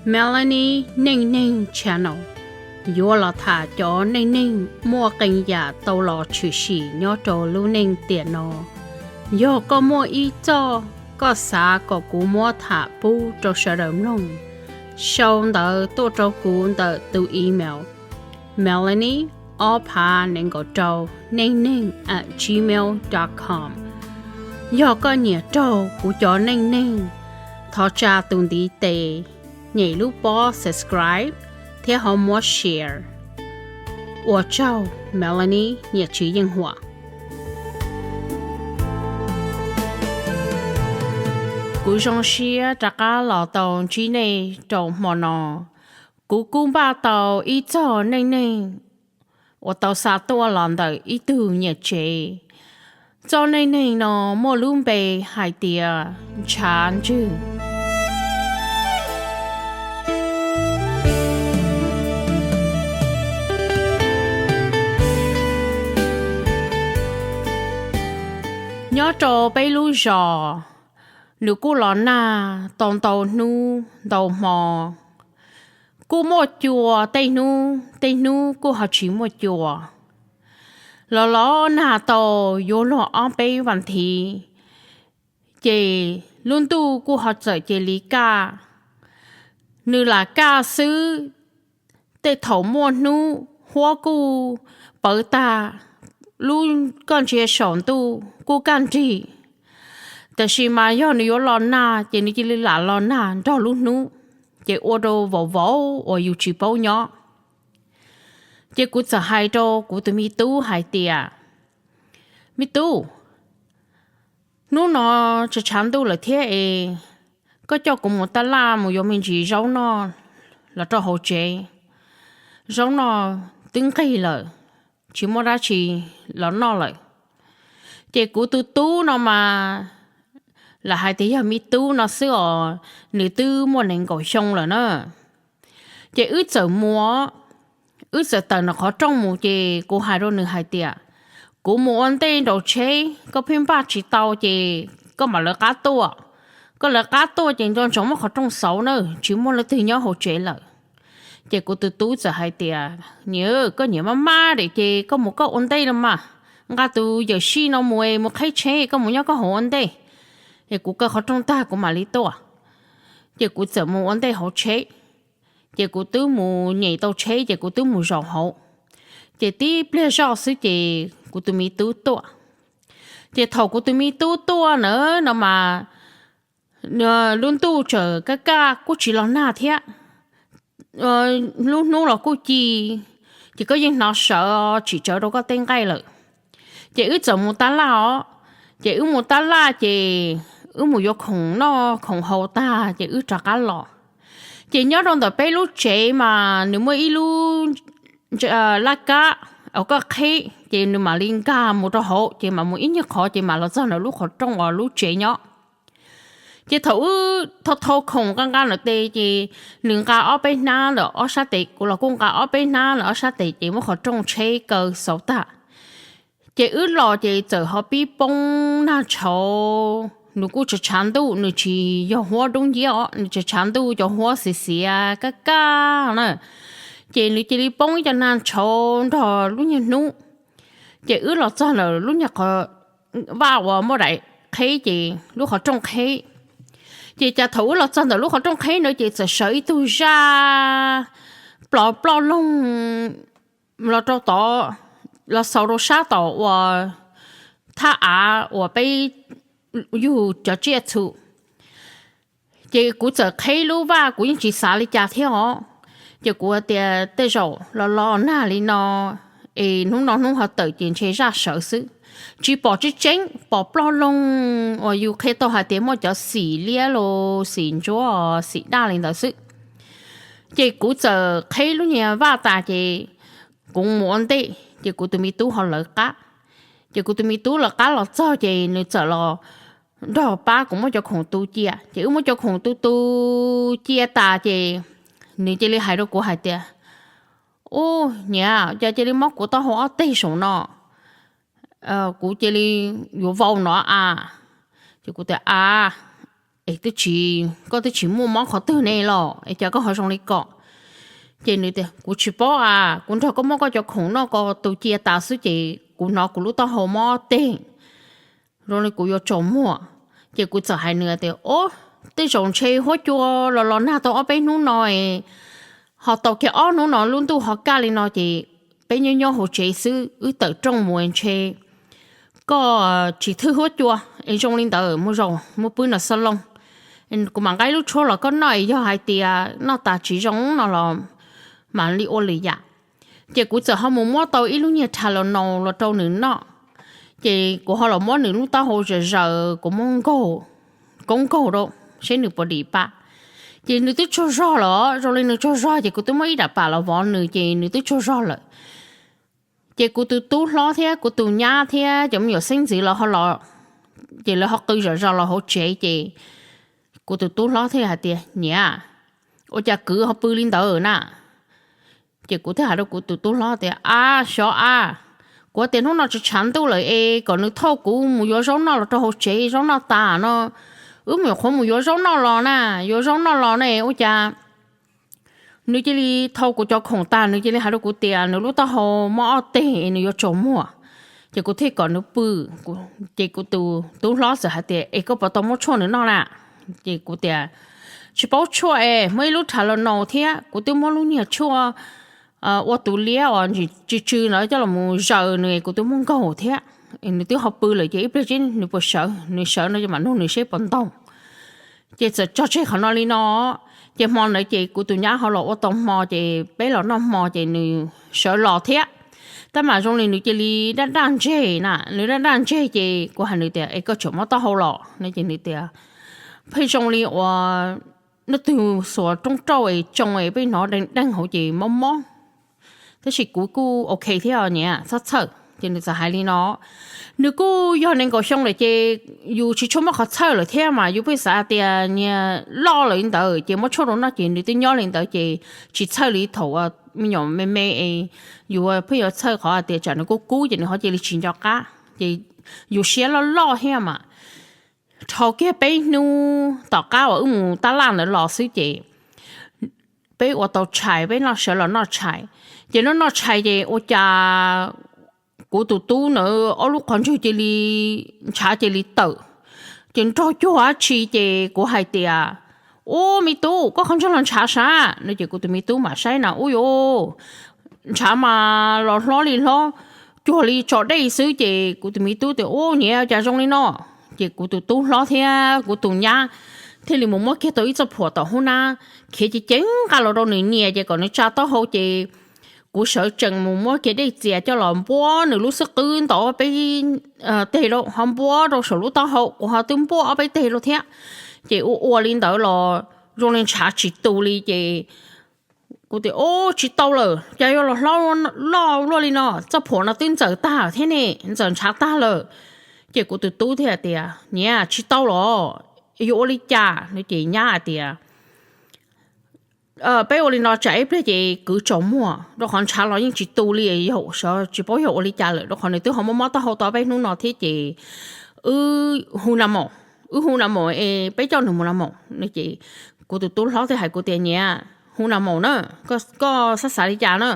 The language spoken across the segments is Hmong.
Melanie Neej Neeg Channel yuav los tham cov neej neeg muaj qee yam tau los tshwm sim nyob rau lub neej tiam no. Yog koj muaj ib txoj koj xav kom kuv muab tham pub rau sawv daws mloog, sau ntawv tuaj rau kuv ntawm tus email melanie ob phav nees nkaum rau neej neeg at gmail dot com. Yog koj nyiam raug kuv cov neej neeg, thov tsa tus ntiv tes, nyem lub pob subscribe thiab ho muab share. Ua tsaug, Melanie Nyiam Tswv Yeej Huam. Kuv zoo siab rov qab los tau ntsib nej rau hmo no. Kuv kuj npaj tau ib txoj neej neeg uas tau xa tuaj los ntawm ib tug niam tsev. Txoj neej neeg no muaj lub npe hais tias Ntshav Ntswg. Nyob rau peb lub zos, nws kuj los nag tau ntau hnub ntau hmo, kuj muaj cua tej hnub, tej hnub kuj ho tsis muaj cua. Los los nag tau yuav luag ob peb vas thiv, ces lub ntuj kuj ho txawm cia li kaj. Nws lam kaj xwb, tej thaum muaj hnub huab kuj pawv tag, lub koj ntsia saum ntuj kuj kaj nrig, tiam sis mas yog nws yuav los nag ces nws cia li lam los nag nrog lub hnub, ces ua rau vauv vauv uas yus tsis paub nyob. Ces kuv txawm hais rau kuv tus me tub hais tias, Me tub, hnub no tshav tshav ntuj lawm thiab es koj coj kuv mus taj laj mus yuav me ntsis zaub noj los rau hauv tsev. Zaub noj twb nqig lawm, tsis muaj dab tsi los noj lawm. Ces kuv tus tub no mas, lam hais tias yog me tub no xwb os, nws twb muaj nees nkaum xyoo lawm na. Ces wb txawm mus, wb txawm tawm ntawm qhov rooj mus ces kuv hais rau nws hais tias, Kuv mus ua ntej nraum tsheb, koj pheej npaj tsis tau ces koj mam lawv qab tuaj. Koj lawv qab tuaj ces nco ntsoov muab qhov rooj xauv na, tsis muaj leej twg nyob hauv tsev lawm. Ces kuv tus tub txawm hais tias, Niam, koj niam maj maj dim ces koj mus koj ua ntej los mas, nqa tus yawm sij no mus es mus qheb tsheb, koj mus nyob koj hauv ua ntej, es kuv kaw qhov rooj tag kuv mam li tuaj. Ces kuv txawm mus ua ntej hauv tsheb, ces kuv twb mus nyem tau tsheb ces kuv twb mus zaum hauv. Ces tib pliag zoj xwb ces kuv tus me tub tuaj. Ces thaum kuv tus me tub tuaj na no mas, lub ntuj tseem kaj kaj kuj tsis los nag thiab, lub hnub los kuj ci, ces koj yeej hnov sawv tsim tsawv rau koj tej nqaij lawm. Ces wb txawm mus tab laj os, ces wb mus tab laj ces wb mus yuav khoom noj khoom haus tag ces wb rov qab los. Ces nyob rau ntawm peb lub tsev mas nws muaj ib lub laj kab uas koj qheb ces nws mam li nkag mus rau hauv ces mam mus ib nyuag qhov ces mam los txog ntawm lub qhov rooj uas lub tsev nyob. Ces thaum wb thau thau khoom nqa nqa ntawm tes ces nws nqa ob peb hnab ntawm ob sab tes, kuv los kuj nqa ob peb hnab ntawm ob sab tes ces muab qhov rooj tsheb kaw xauv tag. Ces wb los ces txawm ho pib poob nag tshauv, nws kuj tshav tshav ntuj, nws tsis yog huab dub nciab os, nws tshav tshav ntuj cov huab xiav xiav kaj kaj na. Ces nws cia li poob ib co nag tshauv nrog lub nyuag hnub. Ces wb los txog ntawm lub nyuag qhov vaj uas muaj daim qheb ces lub qhov rooj qheb. Ces cas thaum wb los txog ntawm lub qhov rooj qheb na ces txawm sawv ib tug zaj plos ploj loog los rau tod, los xaus rau sab tom uas thaj av uas peb yug cov tsiaj txhu. Ces kuv txawm qheb lub vaj, kuv yeej tsis xav li cas thiab os. Ces kuv tias tej zaum los los nag li no es hnub no hnub ho tawm ces ntshe zaj sawv xwb. Tsis pom tseeb tseeb, pom ploj loog uas yus qhia tau hais tias muaj cov xim liab los xim ntsuab xim daj li ntawd xwb. Ces kuv txawm qheb lub niag vaj tas ces kuv mus ua ntej ces kuv tus me tub ho lawv qab. Ces kuv tus me tub lawv qab los txog ces nws txawm los nrog pab kuv muab cov khoom tu cia. Ces wb muab cov khoom tu tu cia tas ces nws cia li hais rau kuv hais tias, Ub, niam, cas cia li mob kuv taub hau ob teg saum no, kuv cia li yuav vau no a. Ces kuv tias, A, Es twb tsis, koj twb tsis muaj mob qhov twg ne los es cas koj ho zoo li ko? Ces nws tias, Kuv tsis paub a, kuv nrog koj muab koj cov khoom noj ko tu cia tas xwb ces kuv hnov kuv lub taub hau mob teg, zoo li kuv yuav tsaus muag. Ces kuv txawm hais nws tias, Ob, tej zaum ntshe huab cua los los nag tau ob peb hnub no es ho tau kiag ob hnub no lub ntuj ho kaj li no ces peb nyob nyob hauv tsev xwb, wb tawm rooj mus ntshe koj tsis thwj huab cua es zoo li ntawd, mus zaum muab pw nram xab looj, kuv mam nqa ib lub tshuab los koj noj, yog hais tias noj tas tsis zoo no los mam li ua lwm yam. Ces kuv txawm ho mus muab tau ib lub niag Tylenol los rau nws noj. Ces kuv ho los muab nws lub taub hau zaws zaws, kuv muab nkaug, koob nkaug rau seb nws puas dim pa. Ces nws twb tsaug zog lawm, zoo li nws tsaug zog ces kuv twb muab ib daim pam los vov nws ces nws twb tsaug zog lawm. Ces kuv tus tub hlob thiab kuv tus nyab thiab cov me nyuam xeeb ntxwv los ho los, ces lawv ho qw zom zaws los hauv tsev ces kuv tus tub hlob thiaj hais tias, Niam, ua cas kwv ho pw li ntawd na? Ces kuv thiaj hais rau kuv tus tub hlob tias, Ab, xyov a, kuv tias hnub no tshav tshav ntuj lawm es kom nws thauj kuv mus yuav zaub noj los rau hauv tsev, zaub noj tas no wb mus nyuam qhuav mus yuav zaub noj los na, yuav zaub noj los ne ua cas nws cia li thau kuv cov khoom tas, nws cia li hais rau kuv tias nws lub taub hau mob ob teg es nws yuav tsaus muag, ces kuv thiaj kom nws pw. Ces kuv tus tub hlob txawm hais tias, Es koj puas tau muab tshuaj nws noj na? Ces kuv tias, Tsis paub tshuaj es muab ib lub Tylenol thiab kuv twb muab lub niag tshuaj ua tus liab uas ntsim tsw tsw no coj los mus zaws nws, kuv twb muab nkaug thiab. Nws twb ho pw lawm ces ib pliag tsib nws puas sawv, nws sawv no mam nug nws seb puas ntau. Ces txawm tso tseg qhov no li no. Ces hmo ntawd ces kuv tus nyab ho los ua tau hmo ces peb los noj hmo ces nws sawv los thiab. Tab mas zoo li nws cia li daj daj ntseg na, nws daj daj ntseg ces kuv hais nws tias, Es koj tseem mob taub hau los no? Ces nws tias, Pheej zoo li uas leej twg xuas rooj rauj es tsoo es pheej hnov deeg deeg hauv ces mob mob, tab sis kuv kuj ok thiab niam, txhob txhawj. Ces nws txawm hais li no, nws kuj yog nees nkaum xyoo lawm ces yus tsis tshua muaj qhov txhawj lawm thiab mas yus pheej xav tias niag loj lawm li ntawd ces muab tshuaj rau noj ces nws twb nyob li ntawd ces tsis txhawj li thaum me nyuam me me es yus pheej yuav txhawj qhov hais tias tsam nws kub kub ces nws ho cia li tsis nco qab ces yus siab loj loj thiab mas. Dhau kiag peb hnub tom qab uas wb mus tab laj ntawd los xwb ces peb ua tau tshais, peb noj sawv los noj tshais. Ces noj noj tshais ces ua cas kuv tus tub ntawd ob lub qhov ntswg cia li, ntshav cia li tawm, ces nrog cuag dab tsi ces kuv hais tias, Ub, me tub, koj qhov ntswg los ntshav sav no? Ces kuv tus me tub mam saib na, ub yuav, ntshav mas los hlob li hlob, cuag li tso dej xwb. Ces kuv tus me tub tias, Ub, niam, cas zoo li no? Ces kuv tus tub hlob thiab kuv tus nyab thiaj li mus muab kiag tau ib txoj phuam tom hub nab khiav ceev ceev nqa los rau nws nias ces kom nws tsa taub hau ces kuv sawv tsees mus muab kiag dej txias coj los npuab nws lub xub qwb ntawm ob peb teg rau, ho npuab rau saum lub taub hau, kuv ho twb npuab ob peb teg rau thiab. Ces ua ua li ntawd los zoo li ntshav tsis tu li ces kuv tias, Ub, tsis tau lawm, cas yuav los hlob loj luaj li no, txoj phuam no twb ntxaws tag thiab ne, ntxaws ntshav tag lawm. Ces kuv tus tub thiaj tias, Niam, tsis tau los, yuav ua li cas no? Ces nyab hais tias, Peb ua li no tsam ib pliag ces kwv tsaus muag, rau qhov ntshav los yeej tsis tu li, yog sawv tsis paub yog ua li cas lawm, rau qhov nws twb ho muaj mob taub hau tau peb hnub no thiab ces wb hu na maum, wb hu na maum es peb coj nws mus na maum no. Ces kuv tus tub hlob thiaj hais kuv tias, Niam, hu na maum na, koj xav xav li cas na,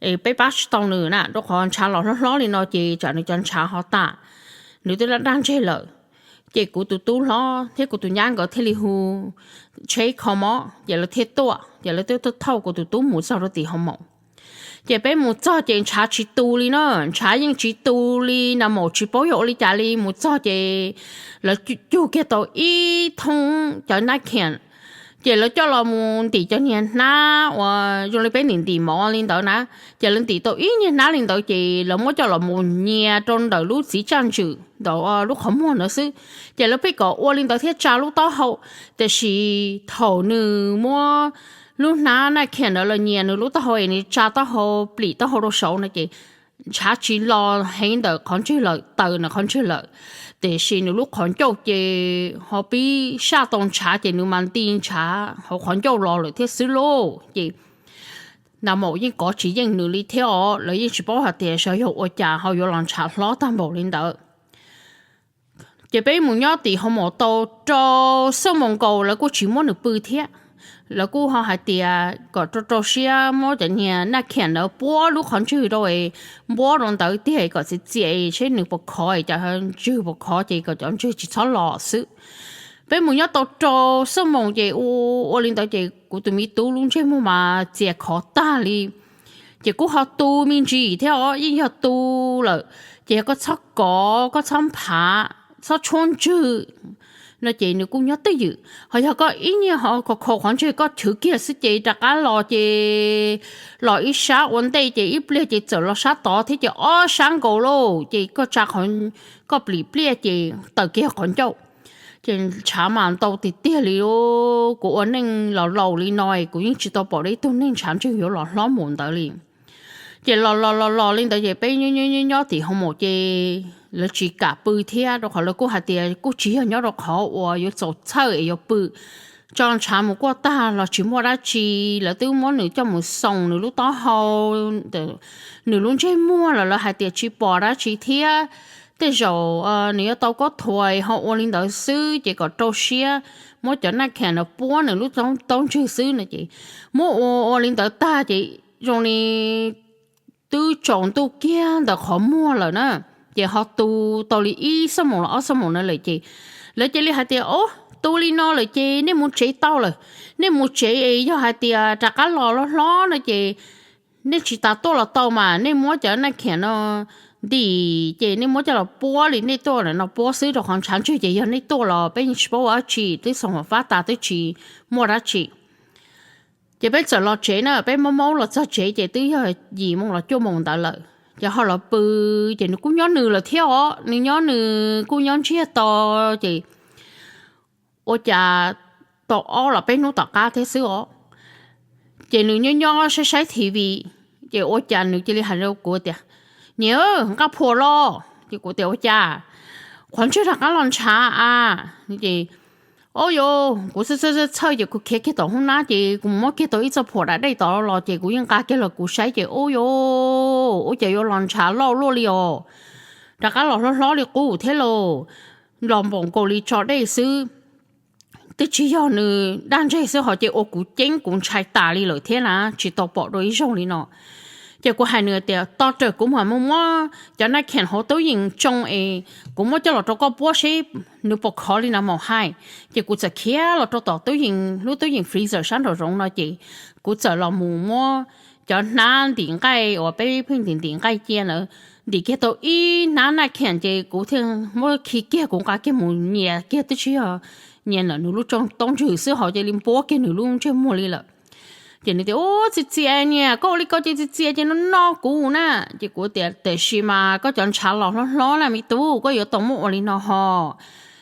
es peb pab tsis tau nws na, rau qhov ntshav los hlob hlob li no ces tsam nws cov ntshav ho tas, nws twb daj daj ntseg lawm. Ces kuv tus tub hlob thiab kuv tus nyab nkawd thiaj li hu tsheb kho mob, ces lawv thiaj tuaj, ces lawv thiaj thauj kuv tus tub mus txog rau tim hoo maum. Ces peb mus txog ces ntshav tsis tu li na, ntshav yeej tsis tu li na maum, tsis paub yog ua li cas li. Mus txog ces lawv cug kiag tau ib thoob cov nab khiam, ces lawv coj los mus ntim cov niag hnab uas zoo li peb ntim ntim mov li ntawd na. Ces lawv ntim tau ib niag hnab li ntawd ces lawv muab coj los mus nyias rau ntawm lub txiv tsaj ntswm ntawm lub qhov muag ntawd xwb. Ces lawv pheej kom ua li ntawd thiab tsa lub taub hau, tiam sis thaum nws muab lub hnab nab khiam ntawd los nyias nws lub taub hau es nws tsa taub hau plim taub hau rau saud no ces ntshav tsis los heev ntawm qhov ntswg lawm, tawm ntawm qhov ntswg lawm, tiam sis nws lub qhov ncauj ces ho pib saj tau ntshav ces nws mas nti ntshav hauv qhov ncauj los lawm thiab xwb lauj. Ces na maum yeej kov tsis yeej nws li thiab os, lawv yeej tsis paub hais tias xyov yog ua cas ho yuav los ntshav hlob tag npaum li ntawd. Ces peb mus nyob tim hoos maum tau rau xuab moos nkaus lawv kuj tsis muab nws pw thiab. Lawv kuj ho hais tias kom rau rau siab muab cov niag naj khiam ntawd puab lub qhov ntswg rau, npuab rau ntawd tiag kom txias txias seb nws puas khov, cov ntswg puas khov ces kom cov ntswg tsis txhob los xwb. Peb mus nyob tau rau xuab moos ces ua ua li ntawd ces kuv tus me tub lub ntsej muag mas txias khov tag li. Ces kuj ho tu me ntsis thiab os, yeej yog tu lawm. Ces yog koj txhob kov, koj txhob nphav, txhob tshuab ntswg no ces nws kuj nyob twj ywm. Ho yog koj ib nyuag ho kho kho qhov ntswg koj chwv kiag xwb ces rov qab los ces los ib sab ua ntej ces ib pliag ces txawm los sab tod thiab ces ob sab nkaus lauj ces koj tsa qhov, koj plim pliaj ces tawm kiag qhov ncauj. Ces ntshav mas ntau tiag tiag li. Kuv ua neej los laus li no kuv yeej tsis tau pom dua ib tug neeg ntshav ntswg yuav los hlob mus ntawd li. Ces los los los los li ntawd ces peb nyob nyob tim hoos maum ces lawv tsis kam pw thiab rau qhov lawv kuj hais tias kuj tsis yog nyob rau qhov uas yuav txaus txhawj es yuav pw. Tso ntshav mus kuaj tag los tsis muaj dab tsi, lawv twb muab nws coj mus xoo nws lub taub hau, nws lub ntsej muag los lawv hais tias tsis pom dab tsi thiab. Tej zaum nws yuav tau kob thuas ho ua li ntawd xwb ces kom rau siab muab cov naj kham no puab nws lub taub ntswg xwb no ces muab ua ua li ntawd tag ces zoo li twb tsaus ntuj kiag ntawm qhov muag lawm na. Ces ho tu tau li ib xuab moos los ob xuab moos no lawm ces lawv cia li hais tias, Ob, tu li no lawm ces nej mus tsev tau lawm. Nej mus tsev es yog hais tias rov qab los hlob hlob no ces nej tsis tas tuaj los tau mas nej muab cov naj kham no ntim ces nej muab coj los puab li nej tuaj no puab xwb rau qhov ntshav ntswg ces yog nej tuaj los peb yeej tsis paub ua dab tsi, twb xoo fab tas twb tsis muaj dab tsi. Ces peb txawm los tsev na, peb maub maub los txog tsev ces twb yog yim moos los cuaj moos ntawd lawm. Ces ho los pw, ces nws kuj nyob nws lawm thiab os, nws nyob nws kuj nyob ntsiag to, ces ua cas tau ob los peb hnub tom qab thiab xwb os. Ces nws nyob nyob saib saib T V, ces ua cas nws cia li hais rau kuv tias, Niam, nqaj phuam los. Ces kuv tias, Ua cas? Qhov ntswg rov qab los ntshav a. Ces, Ob, yog kuv txhawj txhawj ces kuv khiav kiag tom hoob nab ces kuv muab kiag tau ib txoj phuam dam dej tod los ces kuv yeej nqa kiag los kuv saib ces, Ob, yog ua cas yuav los ntshav loj luaj li os, rov qab los hlob hlob li qub thiab lauj. Los npaum nkaus li tso dej xwb, twb tsis yog nws daj ntseg xwb ho ces ua kuv ceeb kuv ntshai tas li lawm thiab na, tsis tau pom dua ib zaug li no. Ces kuv hais nws tias, Tos rawm kuv mam mus muab cov naj kham hauv tub yees tsoo es kuv muab coj los rau koj puab seb nws puas khov li no mam hais. Ces kuv txawm khiav los rau tom tub yees, lub tub yees freezer sab nraum zoov no ces kuv txawm los mus muab cov hnab ntim nqaij uas peb pheej ntim ntim nqaij cia ntawd, ntim kiag tau ib hnab naj kham ces kuv thiaj muab khi kiag kuv nqa kiag mus nyias kiag twb tsis yog nyias ntawm nws lub taub ntswg xwb ho cia li npuab kiag nws lub ntsej muag li lawm. Ces nws tias, Ub, txias txias niam, koj ua li ko ces txias txias ces no no kuv na. Ces kuv tias, Tiam sis mas koj cov ntshav los hlob hlob na me tub, koj yuav tau muab ua li no ho.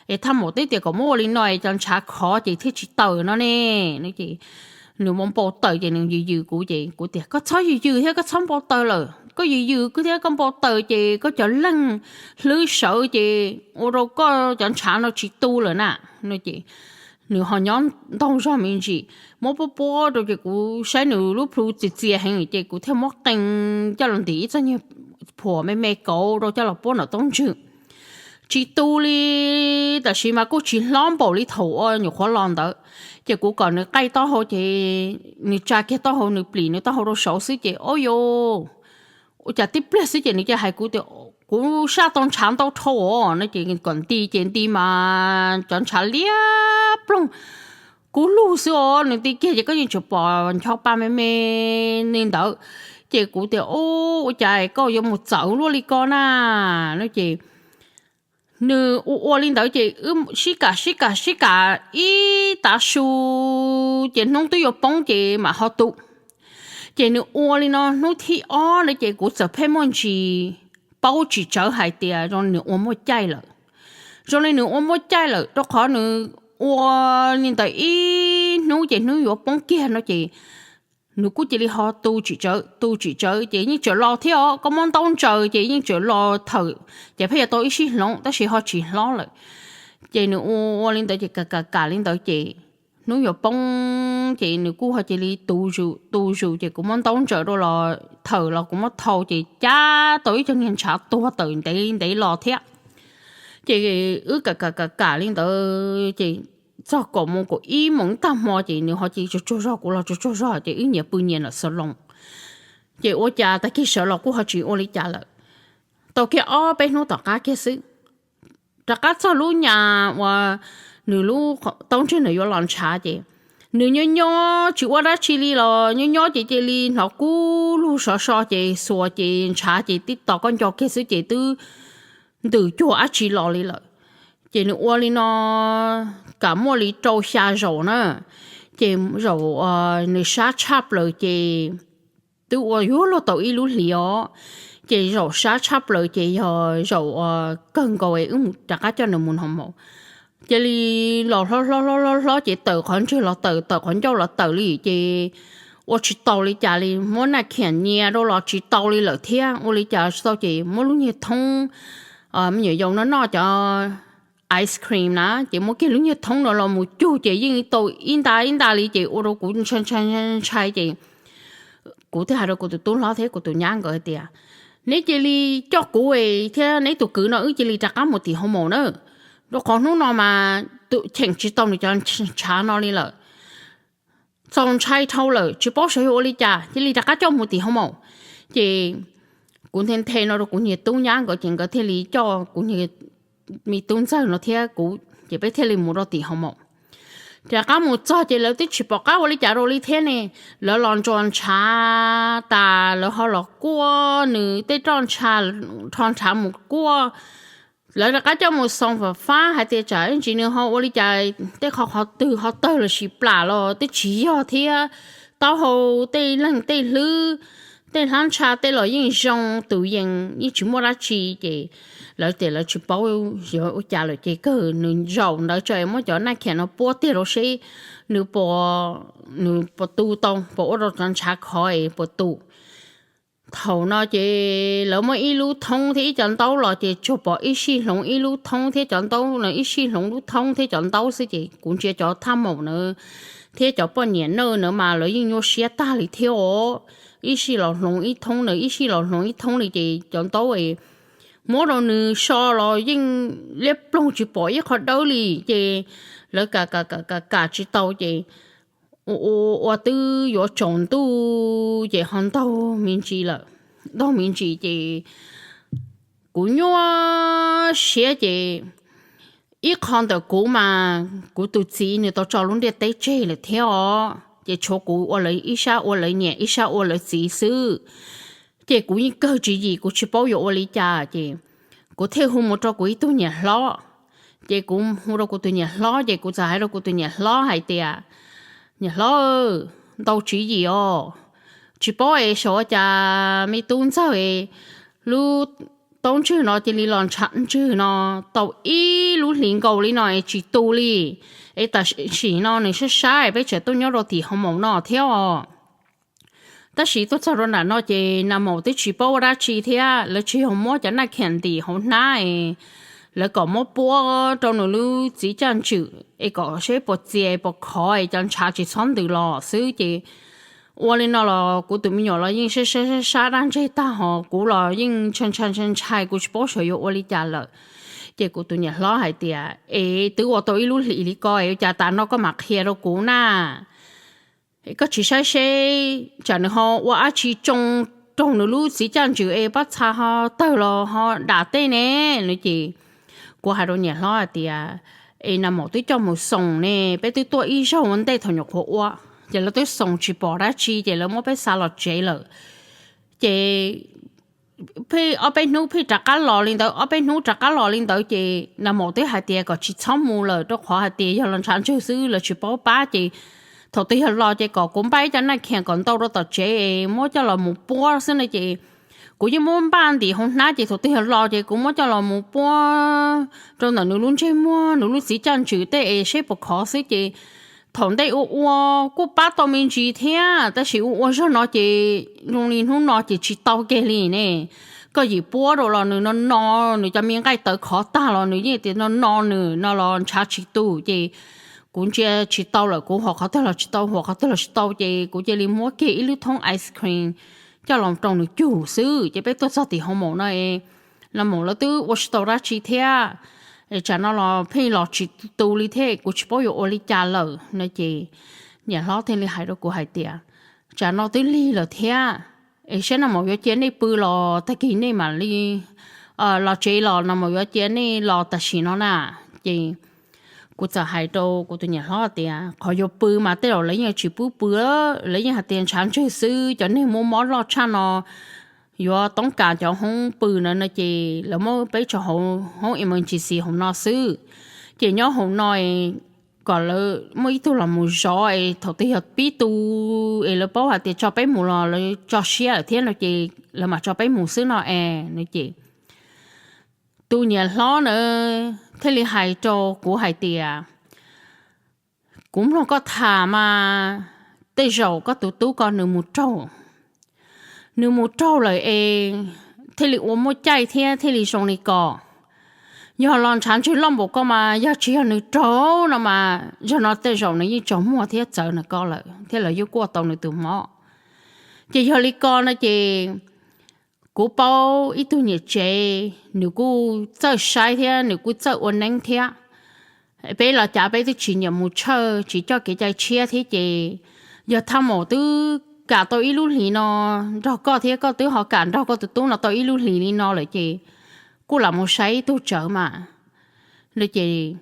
Es thaj maum twb tias kom muab ua li no es cov ntshav khov ces thiaj tsis tawm no ne. Ces nws npau taws ces nws yws yws kuv ces kuv tias, Koj txhob yws yws thiab koj txhob npau taws lawm, koj yws yws kuv thiab koj npau taws ces koj cov leeg hlwb sawv ces ua rau koj cov ntshav no tsis tu lawm na. No ces nws ho nyob ntaug zog me ntsis, muab puab puab rau ces kuv saib nws lub plhu txias txias heev ces kuv thiaj muab qee coj los ntim ib txoj nyuag phuam me me kauv rau coj los puab nram taub ntswg. Tsis tu li, tab sis mas kuj tsis hlob npaum li thaum uas nyuam qhuav los ntawd. Ces kuv kom nws qaij taub hau ces nws tsa kiag taub hau, nws plim nws taub hau rau saud xwb ces, Ob, yog ua cas tib pliag xwb ces nws cia hais kuv tias, Kuv saj tau ntshav ntau dhau os no ces kom nti ces nti mas cov ntshav liab ploog kub lug xwb os. Nws nti kiag ces koj yeej tsuas pom ncho pa me me li ntawd. Ces kuv tias, Ub, ua cas koj yuav mus txawv luaj li ko na? No ces nws ua ua li ntawd ces wb sib kam sib kam sib kam ib tav su ces hnub twb yuav poob ces mam ho tu. Ces nws ua li no hnub thib ob na ces kuv txawm pheej muaj ntsis paub tsis tsawv hais tias zoo li nws ua muaj caij lawm. Zoo li nws ua muaj caij lawm rau qhov nws ua li ntawd ib hnub ces hnub yuav poob kiag no ces nws kuj cia li ho tu tsis tsawv tu tsis tsawv ces yeej tseem los thiab os. Koj muab ntaub ntsaws ces yeej tseem los thawm ces pheej yuav tau ib sij hloov tab sis ho tsis hlob lawm. Ces nws ua ua li ntawd ces kam kam kam li ntawd ces hnub yuav poob ces nws kuj ho cia li tu zus tu zus ces kuv muab ntaub ntsaws rau los thawm los kuv muab thau ces cab tau ib co niag ntshav tuag tawm ntev ntev los thiab. Ces wb kam kam kam kam li ntawd ces txog kaum moos kaum ib moos tag hmo ces nws ho cia li tsaug tsaug zog, kuv los tsaug tsaug zog ces wb nyias pw nyias lawm xav loo. Ces ua cas tag kis sawv los kuj ho tsis ua li cas lawm. Tau kiag ob peb hnub tom qab kiag xwb, rov qab txog lub nyas uas nws lub taub ntswg nws yuav los ntshav ces nws nyob nyob tsis ua dab tsi li los nyob nyob ces cia li hnov kub lug sov so ces xuas ces ntshav ces tib tos koj nco kiag xwb ces twb ntws cuag dab tsi los li lawm. Ces nws ua li no kam muaj li rau xya zaus na, ces zaum nws sab tshaj plaws ces twb ua yuav luag tau ib lub hlis os, ces zaum sab tshaj plaws ces yog zaum kawg nkaus wb rov qab coj nws mus noj mov. Cia li los hlob hlob hlob hlob hlob ces tawm qhov ntswg los tawm, tawm qhov ncauj los tawm li ces ua tsis tau li cas li, muab naj khiam nyias rau los tsis tau li lawm thiab, ua li cas tsis tau ces muab lub niag thoob me nyuam yaus no noj cov ice cream na ces muab kiag lub niag thoob no los mus cug ces yeej tau ib nta ib nta li ces ua rau kuv ntshai ntshai ntshai ces kuv thiaj hais rau kuv tus tub hlob thiab kuv tus nyab nkawd hais tias, neb cia li coj kuv thiab neb tus kwv no wb cia li rov qab mus tim hoo maum na, rau qhov hnub no mas tus cheem tsis tau nws cov ntshav no li lawm. Txaus ntshai dhau lawm tsis paub xyov yuav ua li cas, cia li rov qab coj mus tim hoo maum. Ces kuv nthe nthe no rau kuv niag tub nyab nkawd ces nkawd thiaj li coj kuv me tub ntxawg no thiab kuv ces peb thiaj li mus rau tim hoo maum. Rov qab mus txog ces lawv twb tsis pom qab ua li cas rau li thiab ne, lawv los ntsuas ntshav tas lawv ho los kuaj nws tej roj ntsha, rho ntshav mus kuaj. Lawv rov qab coj mus xoo fam fab hais tias tsam ib ntsis nws ho ua li cas tej qhov qhov twg ho tawg los sis plam los twb tsis yog thiab, taub hau tej leeg tej hlwb, tej hlab ntsha tej los yeej zoo tus yees yeej tsis muaj dab tsi ces lawv tias lawv tsis paub yuav ua cas lawm ces kawg nws zaum ntawd tso muab cov naj khiam no puab tiag rau seb nws puas, nws puas tu tau, puas ua rau cov ntshav khov es puas tu. Thaum no ces lawv muaj ib lub thoob thiab ib cov ntaub los ces tsuas pom ib sij hloov ib lub thoob thiab cov ntaub no, ib sij hloov lub thoob thiab cov ntaub xwb ces kuv ntsia cov thaj maum na thiab cov poj niam nawj na mas lawv yeej nyuaj siab tag li thiab os. Ib sij los hloov ib thoob na, ib sij los hloov ib thoob li ces cov ntaub muab rau nws so los yeej liab ploog tsis pom ib qho dawb li ces lawv kam kam kam kam tsis tau ces ua ua twb yuav tsaus ntuj ces ho ntaug me ntsis lawm, ntaug me ntsis ces kuv nyuaj siab ces ib qho ntawm kuv mas kuv tus txiv nws tau tso lub ntiaj teb tseg lawm thiab os ces tshuav kuv ua lawv ib sab ua lawv niam ib sab ua lawv txiv xwb. Ces kuv yeej kawg tswv yim kuv tsis paub yuav ua li cas ces kuv thiaj hu mus rau kuv ib tug niam hlob. Ces kuv hu rau kuv tus niam hlob ces kuv txawm hais rau kuv tus niam hlob hais tias, niam hlob, ntau tswv yim os, tsis paub es xyov ua cas me tub ntxawg lub taub ntswg no cia li los ntshav ntswg no tau ib lub hlis nkaus li no es tsis tu li, es tam sim no nws sab sab peb tseem tuaj nyob rau tim hoo maum no thiab os. Tab sis tuaj txog rau nram no ces nag maum twb tsis paub ua dab tsi thiab, lawv tsis yog muab cov naj khiam ntim hauv hnab es lawv kom muab puab rau nws lub txiv caj ntswm es kom seb puas txias puas khov es cov ntshav tsis txhob ntws los xwb ces ua li no los kuv tus me nyuam los yeej sab sab sab sab dab ntseg tag hos kuv los yeej ntshai ntshai ntshai ntshai kuv tsis paub xyov yuav ua li cas lawm. Ces kuv tus niam hlob hais tias, es twb ua tau ib lub hlis li ko es ua cas tas no koj mam qhia rau kuv na? Koj tsis saib seb tsam nws ho ua dab tsi tsoo raug nws lub txiv caj ntswm es pob txha ho tawg los ho dam tej ne no ces kuv hais rau niam hlob hais tias, es nag maum twb coj mus xoo ne, peb twb tuaj ib zaug ua ntej thaum nyuam qhuav ua ces lawv twb xoo tsis pom dab tsi ces lawv muab peb xa los tsev lawm. Ces pheej ob peb hnub pheej rov qab los li ntawd, ob peb hnub rov qab los li ntawd ces nag maum twb hais tias kom tsis txhob mus lawm rau qhov hais tias yog los ntshav ntswg xwb lawv tsis paub pab ces thaum twg yog los ces kom kuv npaj ib co naj khiam kom ntau rau tom tsev es muab coj los mus puab xwb no ces kuv yeej muab npaj ntim hauv hnab ces thaum twg yog los ces kuv muab coj los mus puab rau ntawm nws lub ntsej muag nws lub txiv caj ntswm tej es seb puas khov xwb ces thaum ntej ua ua kuj pab tau me ntsis thiab tab sis ua ua zog no ces zoo li hnub no ces tsis tau kiag li ne. Koj yim puab rau los nws no no, nws cov me nqaij tawv khov tag los nws yeej tias no no nws no los ntshav tsis tu ces kuv ntsia tsis tau lawm, kuv hos qhov twg los tsis tau, hos qhov twg los tsis tau ces kuv cia li muab kiag ib lub thoob ice cream coj los rau nws cug xwb ces peb tuaj txog tim hoo maum no es nag maum lawv twb ua tsis tau dab tsi thiab. es tsam no los pheej los tsis tu li thiab, kuv tsis paub yuav ua li cas lawm no ces niam hlob thiaj li hais rau kuv hais tias, tsam no twb lig lawm thiab, es saib no mas yuav cia nej pw los tag kis nej mam li los tsev los no mas yuav cia nej los tam sim no na. Ces kuv txawm hais rau kuv tus niam hlob tias qhov yuav pw mas tej zaum lawv yeej tsis pub pw, lawv yeej hais tias ntshav ntswg xwb, cov neeg muaj mob loj tshaj no yuav toob kas cov hoob pw na no ces lawv muab peb tso hauv hoob emergency hauv no xwb. Ces nyob hauv no kom lawv muaj ib tug los mus zov es thaum twg yog pib tu es lawv paub hais tias tso peb mus los lawv tso siab lawm thiab no ces lawv mam tso peb mus xwb no es no ces tus niam hlob na thiaj li hais rau kuv hais tias, kuv mloog koj tham mas tej zaum koj tus tub ko nws mus raug, nws mus raug lawm es thiaj li ua muaj caij thiab thiaj li zoo li ko. Yog los ntshav ntswg loj npaum ko mas yog tsis yog nws raug no mas zaum no tej zaum nws yeej tsaus muag thiab txawv nws ko lawm thiab lawv yeej kuaj tau nws tus mob. Ces yog li ko no ces kuv paub ib tug niam tsev, nws kuj txawj saib thiab nws kuj txawj ua neeb thiab. Peb los cav peb twb tsis nyiam mus tshawj tsis coj kev cai tshiab thiab ces yog thaj maum twb kam tau ib lub hlis no nrog koj thiab koj twb ho kam nrog koj tus tub no tau ib lub hlis li no lawm ces kuj lam mus saib ib tug tsawv mas. No ces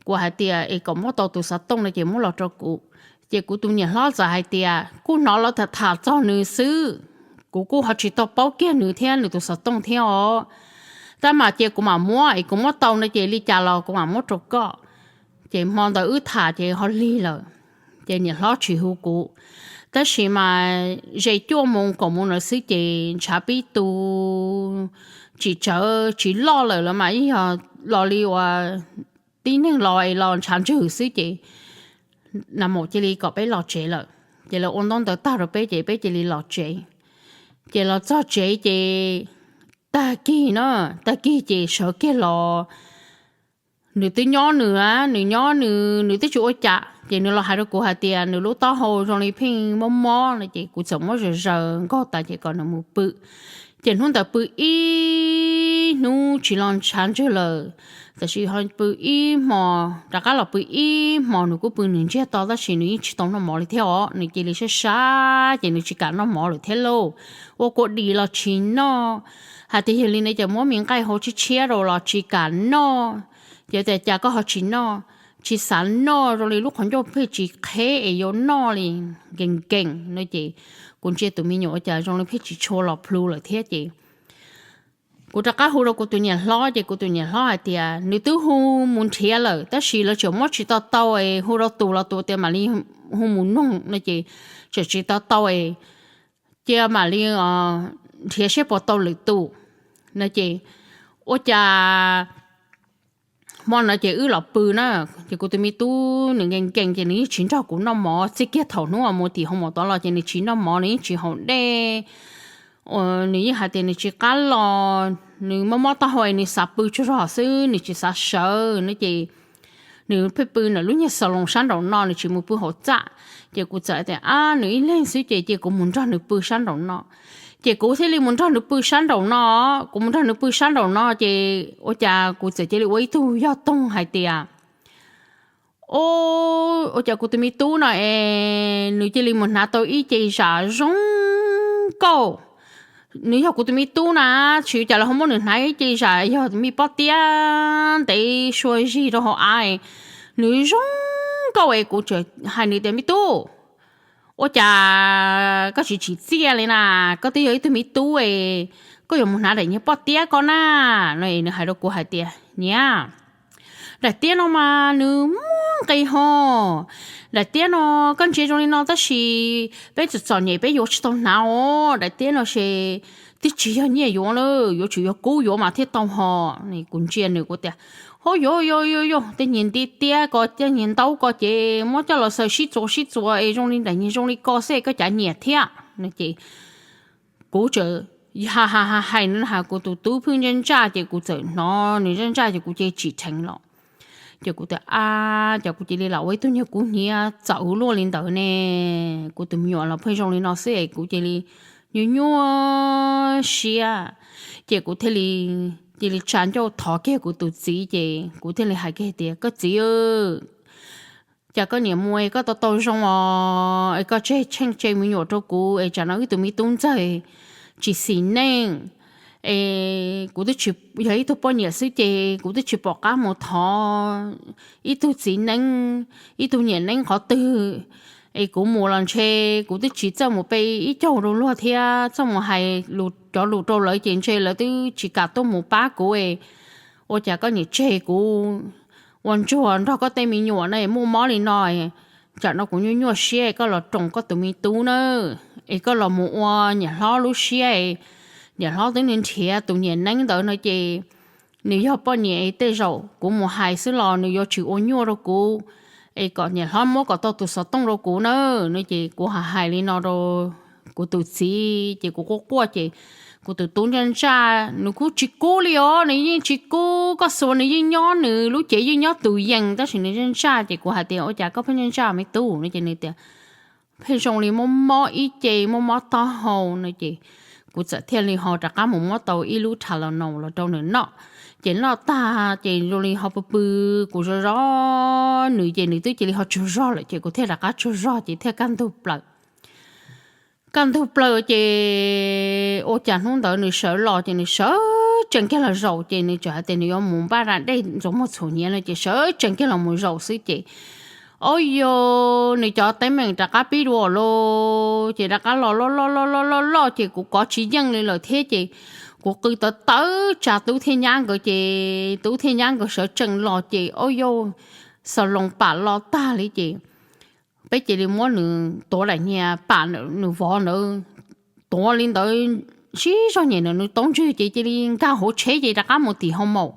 kuv hais tias es kom muab tau tus xov tooj no ces muab los rau kuv. Ces kuv tus niam hlob txawm hais tias kuj hnov lawv tham tham txog nws xwb, kuv kuj ho tsis tau paub kiag nws thiab nws tus xov tooj thiab os. Tab mas cia kuv mam muab es kuv muab tau no ces li cas los kuv mam muab rau koj. Ces hmo ntawd wb tham ces ho lig lawm. Ces niam hlob tsis hu kuv, tab sis mas ze cuaj moos kaum moos ntawd xwb ces ntshav pib tu tsis tsawv tsis loj lawm los mas yeej yog los li uas tib neeg los es los ntshav ntswg xwb ces na maum cia li kom peb los tsev lawm. Ces lawv ua ntaub ntawv tag rau peb ces peb cia li los tsev. Ces los txog tsev ces tag kis na, tag kis ces sawv kiag los, nws twb nyob nws, nws nyob nws, nws twb tsis ua cas ces nws los hais rau kuv hais tias nws lub taub hau zoo li pheej mob mob no ces kuv txawm muab zaws zaws nkaug tas ces kom nws mus pw. Ces hnub ntawd pw ib hnub tsis los ntshav ntswg lawm, tab sis ho pw ib hmo, rov qab los pw ib hmo, nws kuj pw nws ntsiag to tab sis nws yeej tsis tau noj mov li thiab os, nws cia li sab sab ces nws tsis kam noj mov lawm thiab lauj. Ua kua dis los tsis noj, hais tias yog li ne ces muab me nqaij hau tshiab tshiab rau los tsis kam noj. Ces tias cas koj ho tsis noj, tsis xav noj, zoo li lub qhov ncauj pheej tsis qheb es yuav noj li, nkees nkees no ces kuv ntsia tus me nyuam ua cas zoo li pheej tsis tshua los plhu lawm thiab ces kuv rov qab hu rau kuv tus niam hlob ces kuv tus niam hlob hais tias nws twb hu mus nrhiav lawm tab sis lawv tseem muab tsis tau tau es hu rau tus los tus tias mam li hu mus noog no ces tseem tsis tau tau es cia mam li nrhiav seb puas tau lwm tus no ces ua cas hmo no ces wb los pw na, ces kuv tus me tub nws nkees nkees ces nws yeej tsis nrog kuv noj mov, txij kiag thaum hnub uas mus tim hoo maum tod los ces nws tsis noj mov, nws yeej tsis haus dej. Nws yeej hais tias nws tsis qab los, nws mob mob taub hau nws xav pw tsuag zog xwb, nws tsis xav sawv no ces nws pheej pw ntawm lub nyuag xas loos sab nraum no, nws tsis mus pw hauv txaj. Ces kuv txawm tias ab nws ib leeg xwb ces cia kuv mus nrog nws pw sab nraum no. Ces kuv thiaj li mus nrog nws pw sab nraum no. Kuv mus nrog nws pw sab nraum no ces ua cas kuv txawm cia li ua ib tug yog toog hais tias, o, ua cas kuv tus me tub no es nws cia li mus hnav tau ib ce zam zoo nkauj. Nws yog kuv tus me tub na, tsis ua cas lawv ho muab nws hnav ib ce zam yog me pob tiab ntev sua zig rau hauv av, nws zoo nkauj es kuv txawm hais nws tias me tub, ua cas koj tsis tsim txiaj li na, koj twb yog ib tug me tub es koj yuav mus hnav daim niag pob tiab ko na no. Nws hais rau kuv hais tias niam, daim tiab no mas nws muaj nqis ho, daim tiab no koj ntsia zoo li no tab sis peb txom txom nyem peb yuav tsis tau hnav os, daim tiab no ces twb tsis yog nyiaj yuav lawm, yuav tsum yog kub yuav mas thiaj tau ho. Kuv ntsia nws kuv tias ho yuav yuav yuav yuav tej niag nti tiab ko tej niag ntaub ko ces muab coj los xaws sib txuas sib txuas es zoo li daim niag zoo li ko xwb koj cav nyiam thiab no ces kuv txawm ha ha ha hais nws na, kuv tus tub pheej ntsaj ntsaj ces kuv txawm hnov nws ntsaj ntsaj ces kuv cia li tsim dheev los. Ces kuv tias ab, ces kuv cia li lam ua ib tug niag kub hnyiab txawv luaj li ntawd ne. Kuv tus me nyuam los pheej zoo li no xwb es kuv cia li nyuaj nyuaj siab. Ces kuv thiaj li cia li tsa ncauj thov kiag kuv tus txiv ces kuv thiaj li hais kiag tias, Koj txiv, cas koj niam mus es koj tau tau zoo os, es koj tseg tsheej tseg me nyuam rau kuv es tsam no wb tus me tub ntxawg tsis xis neej, es kuv twb tsis, yog ib tug poj niam xwb ces kuv twb tsis pom qab mus thov ib tug txiv neeb, ib tug niam neeb qhov twg, es kuv mus los ntshe kuv twb tsis txawj mus pe ib caug rau luag thiab txawj mus hais cov lus rau lawv ces ntshe lawv twb tsis kam tuaj mus pab kuv es ua cas koj niam tseg kuv ua ntsuag nrog koj tej me nyuam na muaj mob li no. Tsam no kuv nyuaj nyuaj siab, koj los roos koj tus me tub na, es koj los mus ua niam hlob lub siab, niam hlob twb nrhiav tus niam neeb ntawd no ces nws yog poj niam, tej zaum kuv mus hais xwb los nws yuav tsis ua nyuaj rau kuv, es kom niam hlob muab kom tau tus xov tooj rau kuv na. No ces kuv hais hais li no rau kuv tus txiv ces kuv quaj quaj ces kuv tus tub ntsaj ntsaj, nws kuj tsis kub li os, nws yeej tsis kub, koj xuas nws yeej nyob, nws lub cev yeej nyob tus yees, tab sis nws ntsaj ntsaj ces kuv hais tias, Ua cas koj pheej ntsaj ntsaj me tub? No ces nws tias, Pheej zoo li muaj mob ib ce, muaj mob taub hau no ces kuv txawm thiaj li ho rov qab mus muab tau ib lub Tylenol los rau nws noj. Ces noj tag ces zoo li ho pw pw, kuv zov zov nws ces nws twb cia li ho tsaug zog lawm ces kuv thiaj rov qab tsaug zog ces thiaj kaj ntug plaws. Kaj ntug plaws ces ua cas hnub ntawd nws sawv los ces nws sawv tsees kiag los zaum ces nws txawm hais tias nws yuav mus npaj da dej ntxuav muag txhuam hniav no ces sawv tsees kiag los mus zaum xwb ces, o yo, nws cov teeb meem rov qab pib dua lawm ces rov qab los loj loj loj loj loj loj ces kuv kov tsis yeej li lawm thiab ces kuv qw tawv tawv tsa tub thiab nyab nkawd ces tub thiab nyab nkawd sawv tsees los ces, o yo, xav loos pam los tag li ces peb cia li muab nws tuav daim niag pam nws vov ntawd, tuav li ntawd sib zog nyem nws taub ntswg ces cia li nkag hauv tsheb ces rov qab mus tim hoo maum.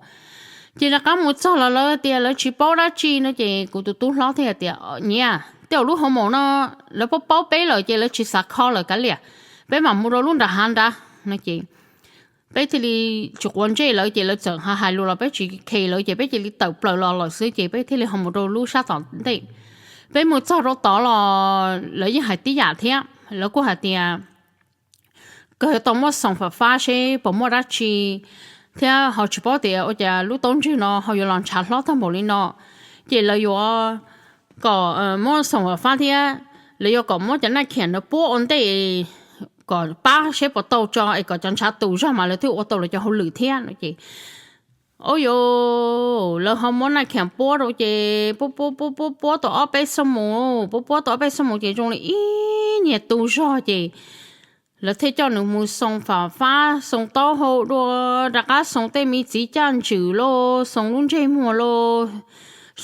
Ces rov qab mus txog los lawv tias lawv tsis paub dab tsi no ces kuv tus tub hlob thiaj tias, Niam, tej zaum lub hoo maum no lawv paub paub peb lawm ces lawv tsis xav kho lawm kav liam, peb mam mus rau lub nram hav nrad no ces peb thiaj li tsis quav ntsej lawv ces lawv txawm ho hais lus los peb tsis khes lawv ces peb cia li tawm plaws los lawm xwb ces peb thiaj li ho mus rau lub sab tom ntej. Peb mus txog rau tod los lawv yeej hais tib yam thiab, lawv kuj hais tias kawg tau muab xoom fam fab seb puas muaj dab tsi thiab ho tsis paub tias ua cas lub taub ntswg no ho yuav los ntshav hlob tag npaum li no. Ces lawv yuav kom muab xoom fam fab thiab lawv yuav kom muab cov naj khiam no puab ua ntej kom pab seb puas tau tso es kom cov ntshav tus zog mas lawv thiaj ua tau lawv cov hauj lwm thiab no ces, o yo, lawv ho muab naj khiam puab rau ces puab puab puab puab puab tau ob peb xuab moos, puab puab tau ob peb xuab moos ces zoo li ib niag tu zog ces lawv thiaj coj nws mus xoom fam fab, xoom taub hau dua, rov qab xoom tej me txiv caj ntswm lauj, xoom lub ntsej muag lauj,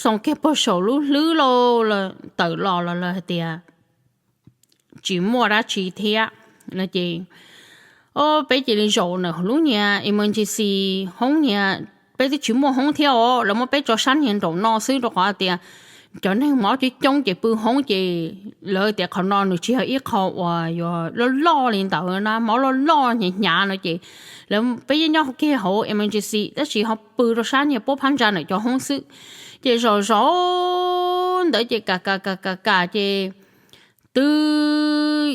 xoom kiag puag saum lub hlwb lauj, tawm los los lawv hais tias tsis muaj dab tsi thiab no ces, o, peb cia li zaum ntawm lub niag emergency hoob niag, peb twb tsis muaj hoob thiab os, lawv muab peb tso sab niag nraum no xwb rau qhov tias cov neeg mob coob coob ces pw hoob ces lawv tias qhov no nws tsis yog ib qho uas yuav loj loj li ntawd na, mob loj loj hnyav hnyav no ces lawv, peb yeej nyob kiag hauv emergency tab sis ho pw rau sab niag puab phab ntsa ntawm cov hoob xwb. Ces zaum zaum ntawd ces kam kam kam kam kam ces twb,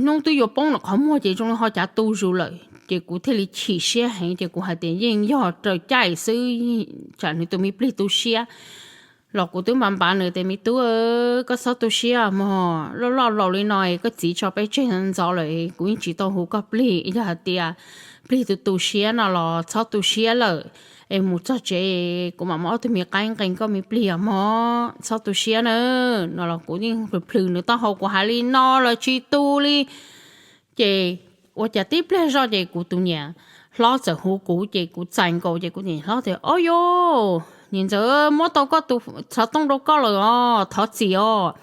hnub twb yuav poob ntawm qhov muag ces zoo li ho cav tu zus lawm ces kuv thiaj li chim siab heev ces kuv hais tias yeej yog raws caij xwb, tsam nws tus me plig tu siab. Los kuv twb npav npav nws tias, Me tub, koj txhob tu siab mog, loj loj laus li no koj txiv tso peb tseg ntxov lawm, kuv yeej tsis tau hu koj plig. Yog hais tias plig tu tu siab no los txhob tu siab lawm, es mus txog tsev kuv mam muab ob tug me qaib nqee koj me plig os mog, txhob tu siab na. No los kuv yeej plhws plhws nws taub hau, kuv hais li no los tsis tu li. Ces ua cas tib pliag zoj ces kuv tus niam hlob txawm hu kuv ces kuv txais nkaus ces kuv niam hlob tias, Ob yos, niam ntxawm, muab tau koj tus xov tooj rau koj lawm os, thov txim os.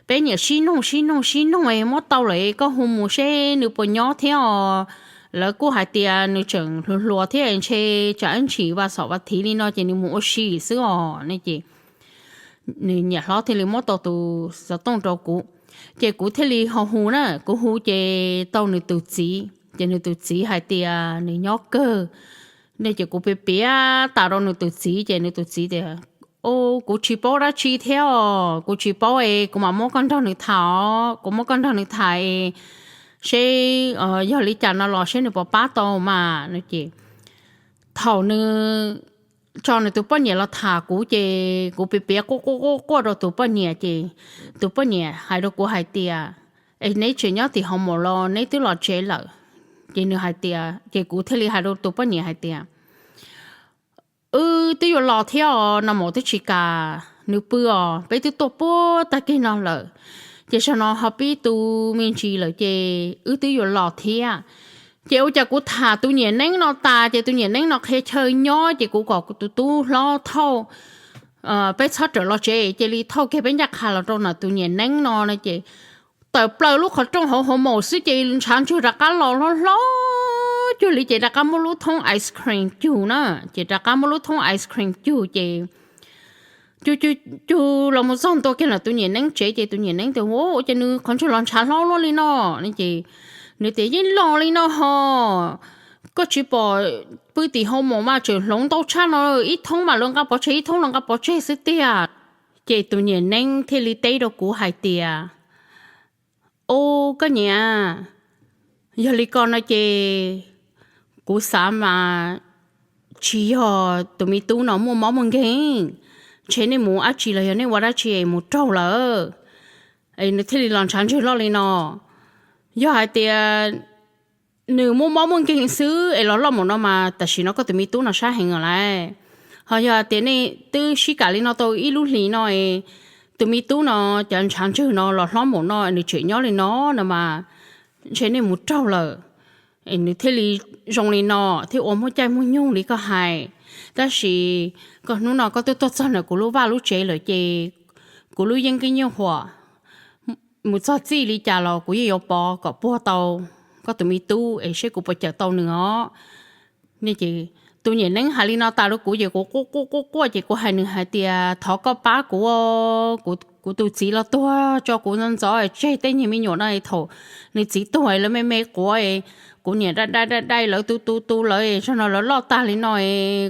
Peb niam sib noog sib noog sib noog es muab tau lawm, koj hu mus seb nws puas nyob thiab os. Lawv kuj hais tias nws tseem hluas hluas thiab ntshe tsam ib ntshis vas xom vas thiv li no ces nws mus ua si xwb os ne. Ces nws niam hlob thiaj li muab tau tus xov tooj rau kuv, ces kuv thiaj li ho hu na, kuv hu ces tau nws tus txiv, ces nws tus txiv hais tias nws nyob kawg ne. Ces kuv piav piav tas rau nws tus txiv ces nws tus txiv tias, Kuv tsis paub dab tsi thiab os, kuv tsis paub es kuv mam muab koj nrog nws tham os, kuv muab koj nrog nws tham es seb yog li cas no los seb nws puas pab tau mas no. Ces thaum nws tso nws tus poj niam los tham kuv ces kuv piav piav quaj quaj quaj quaj rau tus poj niam ces tus poj niam hais rau kuv hais tias, es neb tseem nyob tim hoos maum los neb twb los tsev lawm? Ces nws hais tias, ces kuv thiaj li hais rau tus poj niam hais tias, wb twb yuav los thiab os, no maum twb tsis kam nws pw os, peb twb tuaj puag tag kis no lawm, ces zaum no ho pib tu me ntsis lawm ces wb twb yuav los thiab. Ces ua cas kuv tham tus niam neeb no tas ces tus niam neeb no qhia chaw nyob ces kuv kom tus tub hlob thauj peb txhob rawm los tsev, cia li thauj kiag peb ncaj qha los rau ntawm tus niam neeb no no ces tawm plaws lub qhov rooj hauv hoos maum xwb ces ntshav ntswg rov qab los hlob hlob cuag li ces rov qab muab lub thoob ice cream cug na, ces rov qab muab lub thoob ice cream cug ces cug cug cug los mus txog ntua kiag ntawm tus niam neeb tsev ces tus niam neeb tias, ua cas nws qhov ntswg los ntshav hlob luaj li no? Ces nws tias, yeej los li no ho, koj tsis pom pw tim hoos maum mas tseem hloov ntau tshaj no, ib thoob mas luag nqa pov tseg, ib thoob luag nqa pov tseg xwb tiag. Ces tus niam neeb thiaj li teb rau kuv hais tias, o, koj niam, yog li ko no ces kuv xav mas tsis yog tus me tub no muaj mob muaj nkeeg, ntshe nej mus dab tsi los yog nej ua dab tsi es mus raug lawm es nws thiaj li los ntshav ntswg loj li no. Yog hais tias nws muaj mob muaj nkeeg xwb es los loj mus no mas tam sim no koj tus me tub no sab heev lawm lauj. Ho yog tias nej twb sib kam li no tau ib lub hlis no es tus me tub no cov ntshav ntswg no los hlob mus no nws tseem nyob li no no mas ntshe nej mus raug lawm. Nws thiaj li zoo li no, thiaj ua muaj caij muaj nyoog li koj hais. Tab sis koj hnub no koj twb tuaj txog ntawm kuv lub vaj lub tsev lawm ces kuv lub yeeb kib nyuj huam mus txog txij li cas los kuv yeej yuav pov kom puag tau koj tus me tub es seb kuv puas cawm tau nws os. Tus niam neeb hais li no tas rau kuv ces kuv quaj quaj quaj quaj ces kuv hais nws hais tias, thov koj pab kuv, kuv tus txiv los tuag tso kuv ntxov ntxov tseg tej niag me nyuam no. Thaum nws txiv tuag lawv me me quav, kuv niam dai dai dai dai lawv tu tu tu lawv, zaum no lawv loj tag li no,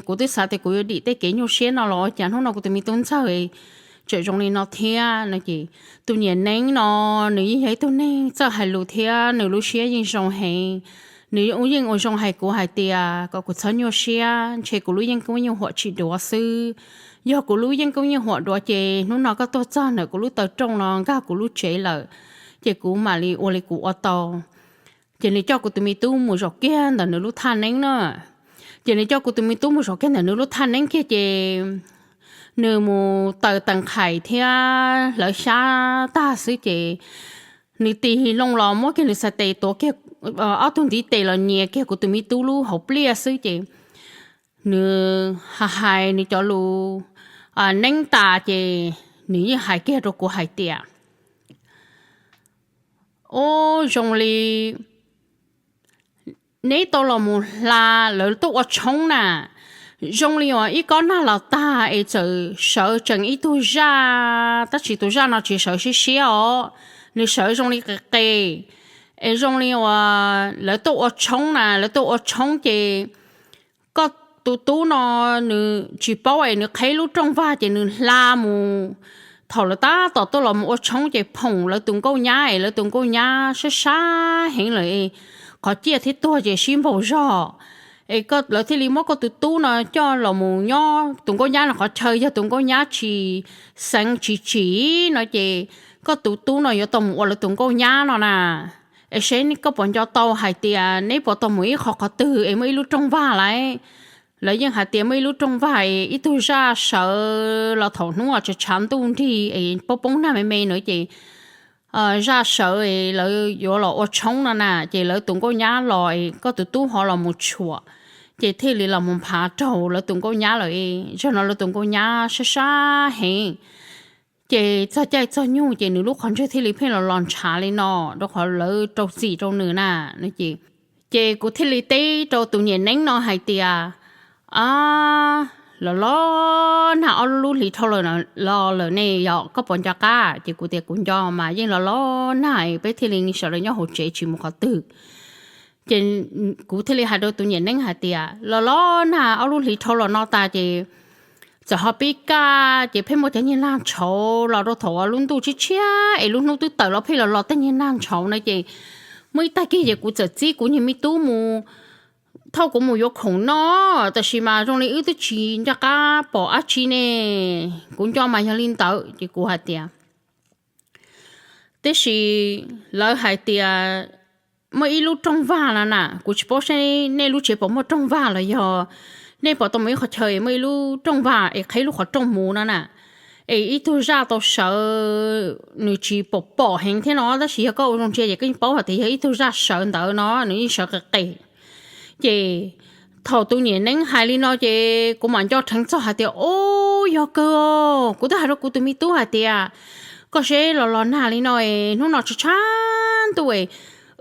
kuv twb xav tias kuv yuav dim tej kev nyuaj siab no los cas hnub no kuv tus me tub ntxawg tseem zoo li no thiab no ces tus niam neeb no nws yeej yog ib tug neeg txawj hais lus thiab nws lub siab yeej zoo heev. Nws yeej ua zoo hais kuv hais tias kom kuv txhob nyuaj siab, ntshe kuv lub yeeb kib nyuj huam tsis duav xwb. Yog kuv lub yeeb kib nyuj huam duav ces hnub no koj tuaj txog ntawm kuv lub taw rooj no nkag kuv lub tsev lawm, ces kuv mam li ua li kuv ua tau. Ces nws coj kuv tus me tub mus zaum kiag ntawm nws lub thaj neeb na. Ces nws coj kuv tus me tub mus zaum kiag ntawm nws lub thaj neeb kiag ces nws mus taws tees khais thiab hlawv xyab tag xwb ces nws tig loo los muab kiag nws xais tes tuav kiag ob tug ntiv tes los nyias kiag kuv tus me tub lub hauv pliaj xwb ces nws hais nws cov lus neeb tas ces nws yeej hais kiag rau kuv hais tias, o, zoo li neb tau los mus hla lawv tuaj ua tshoob na, zoo li uas ib kob nag los tag es txawm sawv tsees ib tug zaj, tab sis tus zaj no tsis sawv siab siab os, nws sawv zoo li qis qis, es zoo li uas lawv tuaj ua tshoob na, lawv tuaj ua tshoob ces koj tus tub no nws tsis paub es nws qheb lub rooj vag ces nws hla mus. Thaum lawv tab tom tuaj los mus ua tshoob ces phoom lawv tus nkauj nyab es lawv tus nkauj nyab sab sab heev lawm, qhov ciaj thiab tuag ces sib npaug zog. Es lawv thiaj li muab koj tus tub no coj los mus nyob tus nkauj nyab no qhov chaw, yog tus nkauj nyab tsis xeev tsis tsim no ces koj tus tub no yuav tau mus ua lawv tus nkauj nyab no na. Es seb koj puas nco tau hais tias neb puas tau mus ib qho qhov twg es muaj ib lub rooj vag lawm. Lawv yeej hais tias muaj ib lub rooj vag ib tug zaj sawv los thaum hnub tshav ntuj nrig es poob poob nag me me na ces zaj sawv es lawv yuav los ua tshoob no na, ces lawv tus nkauj nyab los es koj tus tub ho los mus tshuam, ces thiaj li los mus nphav raug lawv tus nkauj nyab lawm. Zaum no lawv tus nkauj nyab sab sab heev, ces txog caij txog nyoog ces nws lub qhov ntswg thiaj li pheej los los ntshav li no, rau qhov lawv rau txim rau nws na. Ces kuv thiaj li teb rau tus niam neeb no hais tias, a, los los nag ob lub hlis dhau los lawm ne, yog koj puas nco qab? Ces kuv tias kuv nco mas, yeej los los nag peb thiaj li sawv daws nyob hauv tsev tsis mus qhov twg. Ces kuv thiaj li hais rau tus niam neeb hais tias los los nag ob lub hlis dhau los no tas ces txawm ho pib kaj ces pheej muaj cov niag nag ntshauv los rau thaum lub ntuj tshiab tshiab es lub hnub twb tawm los pheej los los tej niag nag ntshauv na ces muaj ib tag kis ces kuv txawm txib kuv niag me tub mus thauj kuv mus yuav khoom noj, tab sis mas zoo li wb twb tsis nco qab pom dab tsi ne. Kuv nco mas yog li ntawd ces kuv hais tias, tiam sis lawv hais tias muaj ib lub rooj vag no na, kuv tsis paub seb nej lub tsev puas muaj rooj vag los yog nej puas tau mus ib qhov chaw es muaj ib lub rooj vag es qhib lub qhov rooj mus no na, es ib tug zaj tau sawv, nws tsis pom pom heev thiab no, tab sis yog koj ua zoo ntsia ces koj yeej paub hais tias yog ib tug zaj sawv ntawd no, nws yeej sawv qis qis. Ces thaum tus niam neeb hais li no ces kuv mam nco dheev txog hais tias, Ub, yog kawg os. Kuv twb hais rau kuv tus me tub hais tias, Koj seb los los nag li no es hnub no tshav tshav ntuj es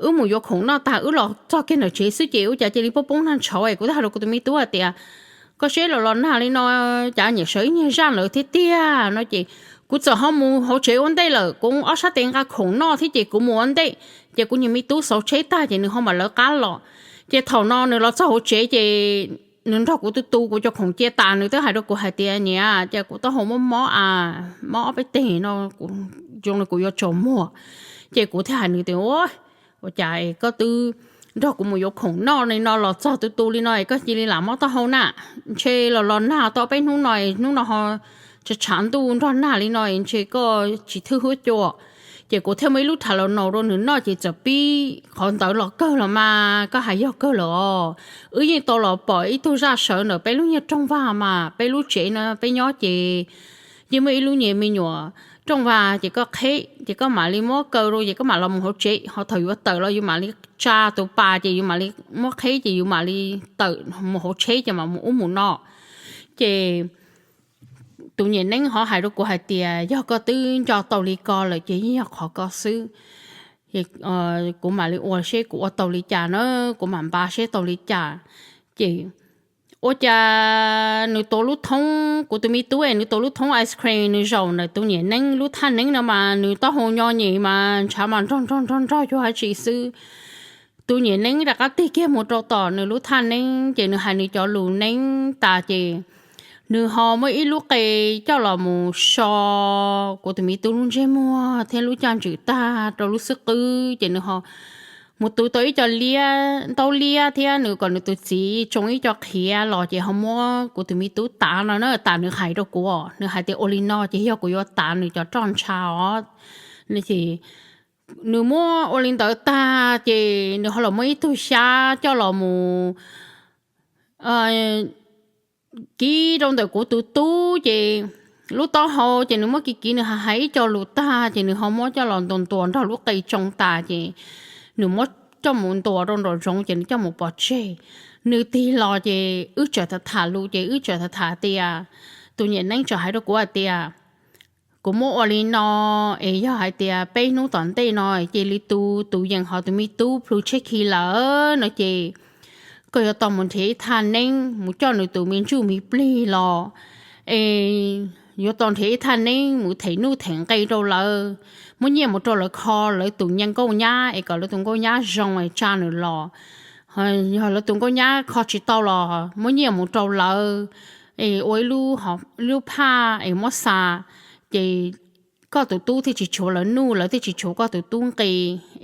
wb mus yuav khoom noj tag wb los txog kiag ntawm tsev xwb ces ua cas cia li poob poob nag ntshauv es. Kuv twb hais rau kuv tus me tub hais tias, Koj seb los los nag li no, cas nyiam sawv ib nyuag zaj ntawd thiab tiag no ces kuv txawm ho mus hauv tsev ua ntej lawm. Kuv ob sab tes nqa khoom noj thiab ces kuv mus ua ntej, ces kuv niag me tub xauv tsheb tag ces nws ho mam lawv qab los. Ces thaum no nws los txog hauv tsev ces nws nrog kuv tu tu kuv cov khoom cia tas, nws twb hais rau kuv hais tias, Niam, cas kuv taub hau mob mob a, mob ob peb teg no, kuv zoo li kuv yuav tsaus muag. Ces kuv thiaj hais nws tias, Ua, ua cas es koj twb nrog kuv mus yuav khoom noj li no los txog tu tu li no es koj cia li lam mob taub hau na? Ntshe los los nag tau peb hnub no es hnub no ho tshav tshav ntuj nrog nag li no es ntshe koj tsis thwj huab cua. Ces kuv thiaj muaj ib lub Tylenol rau nws noj ces txawm pib qhov ntawd los kawg los mas, koj hais yog kawg lawm os. Wb yeej tau los pom ib tug zaj sawv ntawm peb lub nyuag rooj vag mas, peb lub tsev no peb nyob ces yeej muaj ib lub nyuag me nyuam rooj vag ces koj qheb ces koj mam li muab kaw rau ces koj mam los mus hauv tsev, ho thaum yuav tawm los yus mam li tsa tus pas ces yus mam li muab qheb ces yus mam li tawm mus hauv tsheb ces mam mus ub mus no. Ces tus niam neeb ho hais rau kuv hais tias, Yog koj twb nco tau li ko lawm ces yeej yog qhov ko xwb. Kuv mam li ua seb kuv ua tau li cas na, kuv mam npaj seb tau li cas. Ces ua cas nws tuav lub thoob, kuv tus me tub es nws tuav lub thoob ice cream nws zaum ntawm tus niam neeb lub thaj neeb no mas nws taub hau nyo nyem mas ntshav mas nrog nrog nrog nrog cuag dab tsi xwb. Tus niam neeb rov qab tig kiag mus rau tom nws lub thaj neeb ces nws hais nws cov lus neeb tas ces nws ho muab ib lub qe coj los mus so kuv tus me tub lub ntsej muag thiab lub caj ntswm tag rau lub xub qwb ces nws ho mus tu tau ib co liab, ntaub liab thiab nws kom nws tus txiv tsoo ib co qhiav los ces ho muab kuv tus me tub tav no na, tas nws hais rau kuv, nws hais tias ua li no ces yog kuv yuav tav nws cov roj ntsha os. Nws muab ua li ntawd tag ces nws ho los muab ib tug xyab coj los mus kiv rau ntawm kuv tus tub ces lub taub hau ces nws muab kiv kiv nws hais hais ib co lus tag ces nws ho muab coj los ntuas ntuas nrog lub qe tsoo tas ces nws muab coj mus ntuas rau nraum zoov ces nws coj mus pov tseg. Nws tig los ces wb txawm tham tham lus ces wb txawm tham tham tias, tus niam neeb txawm hais rau kuv hais tias, kuv muab ua li no es yog hais tias peb hnub tom ntej no cia li tu tus yees ho tus me tub plhu tsheb khi lawm no ces koj yuav tau mus nrhiav ib thaj neeb mus coj nws tus me ntsuj me plig los es yuav tau nrhiav ib thaj neeb mus them nuj them nqe rau lawv, muab nyiaj mus rau lawv kho lawv tus nyab nkauj nyab es kom lawv tus nkauj nyab zoo es tsa nws los. Yog lawv tus nkauj nyab kho tsis tau los muab nyiaj mus rau lawv es ua ib lub phaj es muab xa, ces koj tus tub thiaj tsis tshuav lawv nuj, lawv thiaj tsis tshuav koj tus tub nqi,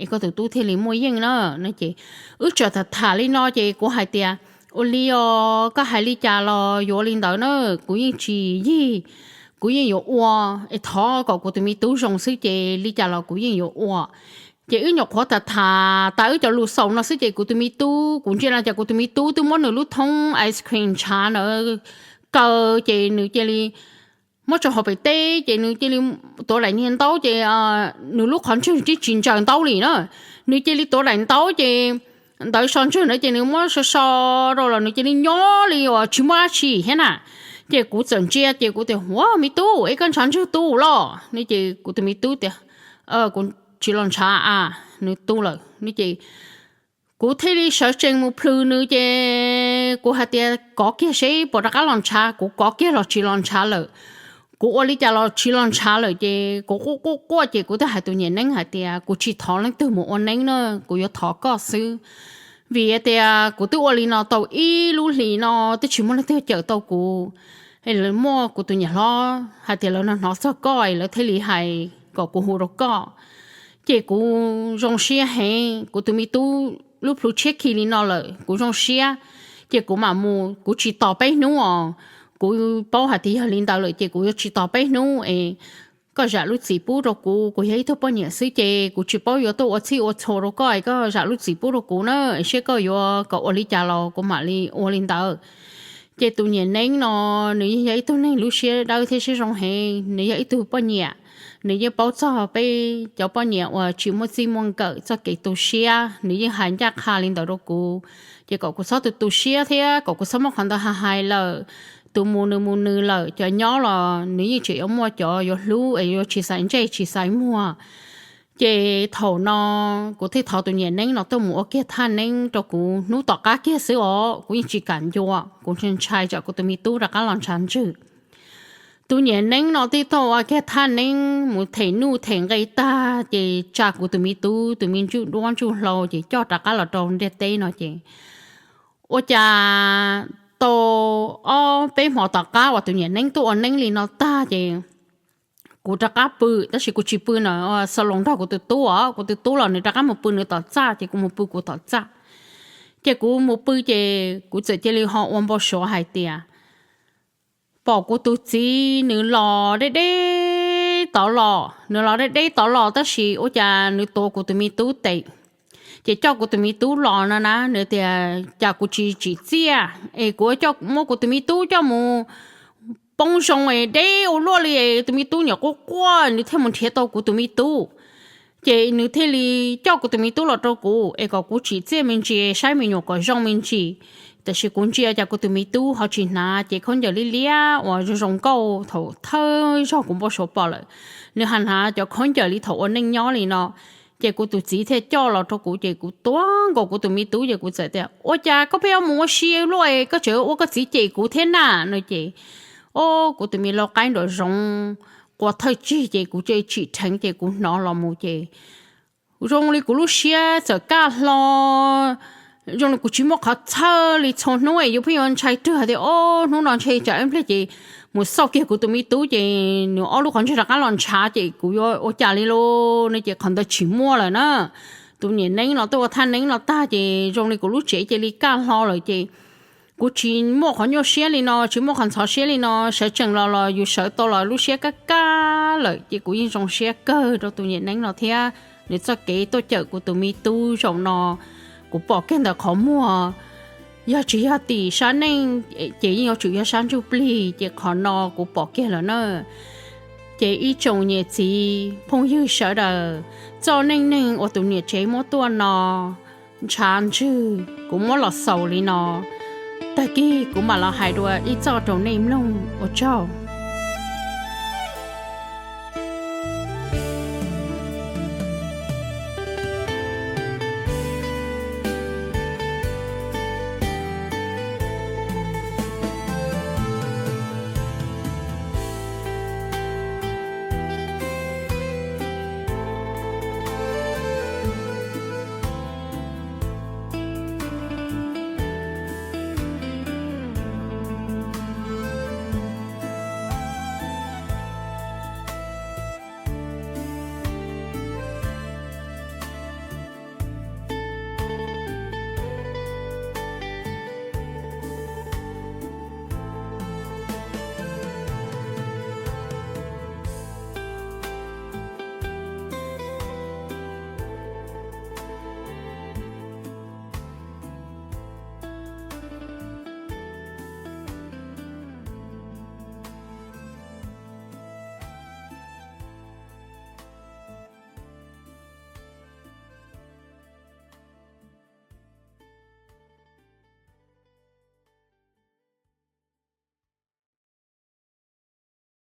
es koj tus tub thiaj li muaj yeej na. No ces wb txawm tham tham li no ces kuv hais tias, ua li os, koj hais li cas los yuav li ntawd na, kuv yeej tsis yig, kuv yeej yuav ua, es thov kom kuv tus me tub zoo xwb ces li cas los kuv yeej yuav ua. Ces wb nyuam qhuav tham tham tas wb cov lus xaus no xwb ces kuv tus me tub, kuv ntsia no ces kuv tus me tub twb muab nws lub thoob ice cream ntshav na kaw ces nws cia li muab tso hauv pem teb ces nws cia li tuav daim niag ntaub ces nws lub qhov ntswg tib tsis ntsaws ntaub li na. Nws cia li tuav daim ntaub ces ntawd so ntswg ntawd ces nws muab so so rau los nws cia li nyob li uas tsis muaj dab tsi thiab na. Ces kuv txawm ntsia ces kuv tias, Ua, me tub, es koj ntshav ntswg tu los? No ces kuv tus me tub tias, Kuv tsis los ntshav a, nws tu lawm. No ces kuv thiaj li sawv tsees mus plhws nws ces kuv hais tias, Kov kiag seb puas rov qab los ntshav. Kuv kov kiag los tsis los ntshav lawm. Kuv ua li cas los tsis los ntshav lawm ces kuv quaj quaj quaj ces kuv thiaj hais tus niam neeb hais tias, Kuv tsis thov leej twg mus ua neeb na, kuv yuav thov koj xwb. Vim tias kuv twb ua li no tau ib lub hlis no twb tsis muaj leej twg cawm tau kuv. Lawv muaj kuv tus niam hlob hais tias lawv hnov txog koj es lawv thiaj li hais kom kuv hu rau koj. Ces kuv zoo siab heev, kuv tus me tub lub plhu tshiab khi li no lawm kuv zoo siab. Ces kuv mam mus, kuv tsis tos peb hnub os. Kuv paub hais tias yog li ntawd lawm ces kuv yuav tsis tos peb hnub es koj zam lub txim pub rau kuv. Kuv yog ib tug poj niam xwb ces kuv tsis paub yuav tuaj ua txhij ua txhua rau koj es koj zam lub txim pub rau kuv na, es seb koj yuav kom ua li cas los kuv mam li ua li ntawd. Ces tus niam neeb no nws yeej yog ib tug neeg lub siab dawb thiab siab zoo heev, nws yog ib tug poj niam, nws yeej paub txog peb cov poj niam uas tsis muaj txij muaj nkawm txoj kev tu siab, nws yeej hais ncaj qha li ntawd rau kuv. Ces kom kuv txhob tu tu siab thiab kom kuv txhob muab qhov ntawd hais hais lawm. Tus mus nws mus nws lawm, cov nyob los nws yeej tseem yuav muaj cov yuav hlub es yuav tsis xaiv ntsej tsis xaiv muag. Ces thaum no kuv thiaj thov tus niam neeb no tuaj mus ua kiag thaj neeb rau kuv hnub tom qab kiag xwb os, kuv yeej tsis kam ncua, kuv ntshai tsam kuv tus me tub rov qab los ntshav ntswg. Tus niam neeb no thiaj tuaj ua kiag thaj neeb mus them nuj them nqe tag ces tsa kuv tus me tub tus me ntsuj duab ntsuj hlauv ces coj rov qab los rau ntiaj teb no ces ua cas tau ob peb hmo tom qab uas tus niam neeb tuaj ua neeb li no tag ces kuv rov qab pw, tab sis kuv tsis pw na, xo loos nrog kuv tus tub os, kuv tus tub los nws rov qab mus pw nws tom txaj ces kuv mus pw kuv tom txaj. Ces kuv mus pw ces kuv txawm cia li ho ua npau suav hais tias pom kuv tus txiv nws los deb deb tod los, nws los deb deb tod los tab sis ua cas nws tuav kuv tus me tub tes, ces coj kuv tus me tub los no na, nws tias cas kuv tsis tsim txiaj es kuv coj muab kuv tus me tub coj mus poob zoo es deb ua luaj li es tus me tub nyuam quaj quaj nws thiaj mus nrhiav tau kuv tus me tub. Ces nws thiaj li coj kuv tus me tub los rau kuv es kom kuv tsim txiaj me ntsis saib me nyuam kom zoo me ntsis. Tiam sis kuv ntsia cas kuv tus me tub ho tsis hnav cev khaub ncaws liab liab uas zoo zoo nkauj thaum thawj zaug kuv npau suav pom lawm, nws ho hnav cov khaub ncaws li thaum ua neej nyob li no. Ces kuv tus txiv thiaj coj los rau kuv ces kuv tuav nkaus kuv tus me tub ces kuv txawm tias ua cas koj pheej yuav mus ua si luaj es koj tseem ua koj txiv cem kuv thiab na no ces, o, kuv tus me lau qaib nram zoov qua thawj tsig ces kuv tsim dheev ces kuv hnov los mus ces zoo li kuv lub siab txawm kaj hlo, zoo li kuv tsis muaj qhov txhawj li txhua hnub es yuav pheej yuav ntshai rag tias o, hnub no ntshe tsam ib pliag ces mus xauj kiag kuv tus me tub ces nws ob lub qhov ntsej rov qab los ntshav ces kuv yuav ua cas li lauj no ces qhov ntawd tsis muaj lawm na. Tus niam neeb no tuaj ua thaj neeb no tag ces zoo li kuv lub tsev cia li kaj hlo lawm ces kuv tsis muaj qhov nyuaj siab li no, tsis muaj qhov ntxhov siab li no, sawv tsees los los yus sawv tau los lub siab kaj kaj lawm ces kuv yeej zoo siab kawg rau tus niam neeb no thiab nws txoj kev tuaj cawm kuv tus me tub zaum no. Kuv pom kiag ntawm qhov muag, yog tsis yog tim sab neej ces yeej yuav tsum yog sab ntsuj plig ces qhov no kuv pom kiag lawm na. Ces ib tsoom niam txiv phooj ywg sawv daws, txoj neej neeg uas tus niam tsev muab tuaj no ntshav ntswg kuv muab los xaus li no. Tag kis kuv mam los hais dua ib txoj rau nej mloog, ua tsaug.